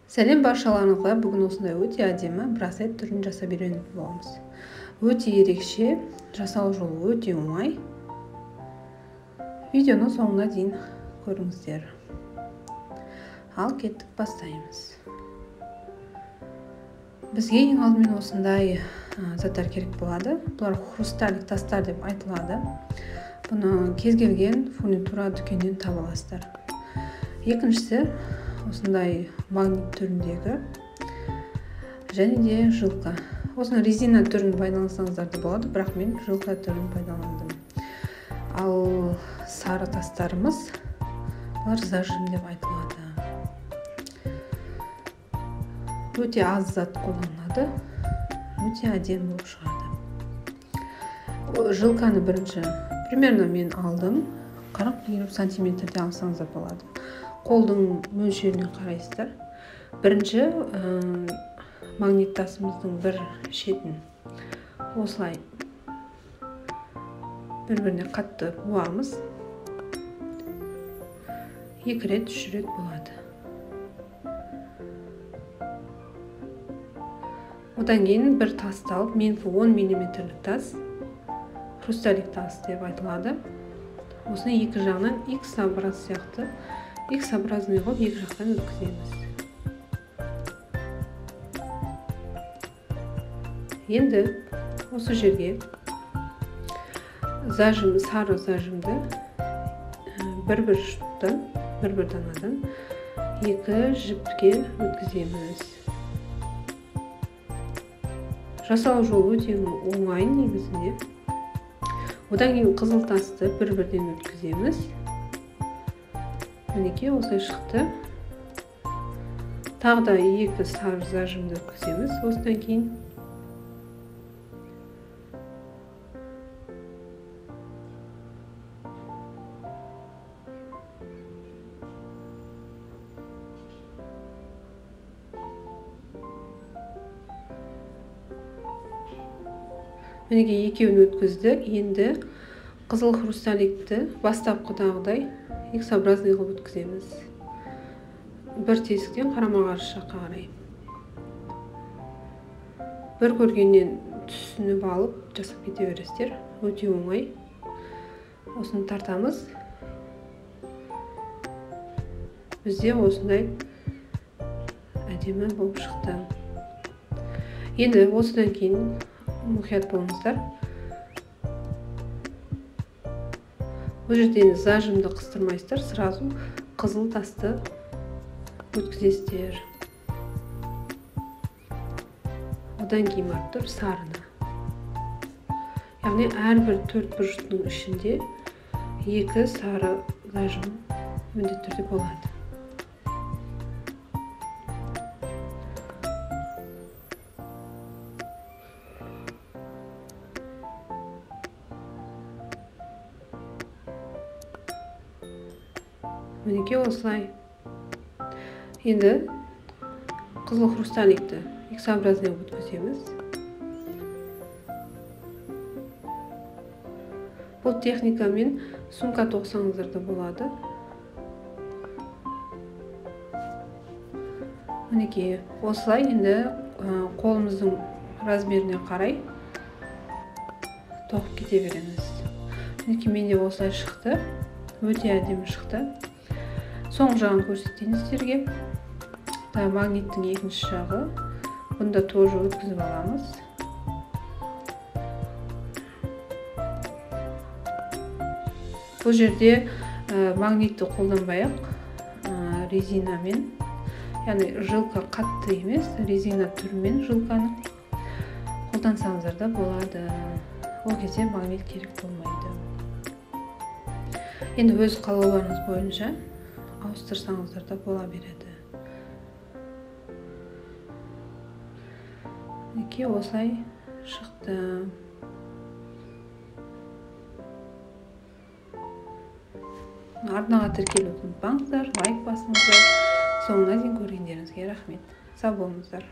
Сәлем баршаларыңызға. Бүгін осындай өте әдемі браслет түрін жасап үйренетін боламыз. Өте ерекше, жасау жолы өте оңай. Видеоның соңына дейін көріңіздер. Ал кеттік, бастаймыз. Бізге ең алдымен осындай заттар керек болады. Бұлар хрусталик тастар деп айтылады. Бұны кез келген фурнитура дүкенінен таба аласыздар. Екіншісі осындай магнит түріндегі және де жилка. Осыны резина түрін пайдалансаңыздар да болады, бірақ мен жилка түрін пайдаландым. Ал сары тастарымыз, бұлар зажим деп айтылады. Өте аз зат қолданылады, өте әдемі болып шығады. Жилканы бірінші примерно мен алдым, 40-50 сантиметрде алсаңыздар болады. Қолдың мөлшеріне қарайсыздар. Бірінші магнит тасымыздың бір шетін осылай бір-біріне қатты буамыз. 2 рет, 3 рет болады. Одан кейін бір тасты алып, менікі 10 миллиметрлік тас, хрусталик тас деп айтылады. Осыны екі жағынан X-образ сияқты, X-образный қылып екі жақтан өткіземіз. Енді осы жерге зажим, сары зажимды бір-бір штуктан, бір-бір данадан екі жіпке өткіземіз. Жасау жолы өте оңай негізінде. Одан кейін қызыл тасты бір-бірден өткіземіз. Мінекей осылай шықты. Тағы да екі сары зажимды өткіземіз. Осыдан кейін мінекей екеуін өткіздік. Енді қызыл хрусталикті бастапқыдағыдай X-образный қылып өткіземіз. Бір тесіктен қарама-қарсы жаққа қарай. Бір көргеннен түсініп алып жасап кете бересіздер. Өте оңай. Осыны тартамыз. Бізде осындай әдемі болып шықты. Енді осыдан кейін мұқият болыңыздар. Бұл жерден зажимді қыстырмайсыздар, сразу қызыл тасты өткізесіздер. Одан кейін барып тұрып сарыны. Яғни әрбір төрт бұрыштың ішінде екі сары зажим міндетті түрде болады. Мінекей осылай. Енді қызыл хрусталикті X-образный өткіземіз. Бұл техникамен сумка тоқсаңыздар да болады. Мінекей осылай енді қолымыздың размеріне қарай тоқып кете береміз. Мінекей менде осылай шықты. Өте әдемі шықты. Соңғы жағын көрсетейін сіздерге. Магниттің екінші жағы. Бұны да тоже өткізіп аламыз. Бұл жерде магнитті қолданбай-ақ резинамен, яғни жилка қатты емес, резина түрімен жилканы қолдансаңыздар да болады. Ол кезде магнит керек болмайды. Енді өз қалауларыңыз бойынша ауыстырсаңыздар да бола береді. Мінекей осылай шықты. Арнаға тіркелуді ұмытпаңыздар, лайк басыңыздар. Соңына дейін көргендеріңізге рахмет. Сау болыңыздар.